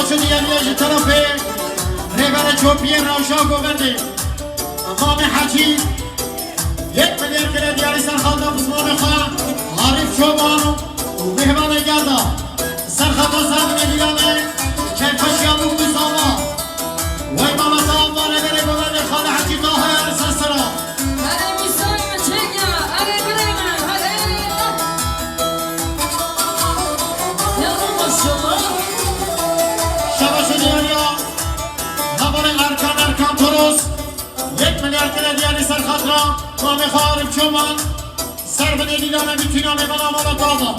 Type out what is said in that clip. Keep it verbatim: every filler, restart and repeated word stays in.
Şidiyariye ji terefê Rêberê Çopiyê Rewşa Govendê. Mamê Hecî yek milyar kire diyarî ser xalda bi zimanê xwe Arif Çoban û mêhvanê gel da. Ser xata ser binê dîlanê keyfeşiya bûk bi zama. Wey malata ava Rêberê Govendê Xalê Hecî Tahir ser sera. Erê Mîsa çêke, erê birê me, erê. Ya maşallah. Şabaş û diyariya. Hevalê Erkan, Erkan Toros. Yek milyar kere diyarî ser xatra. Mamê xwe Arif Çoban. Ser binê dîlana bîtîna mêvana mala taza.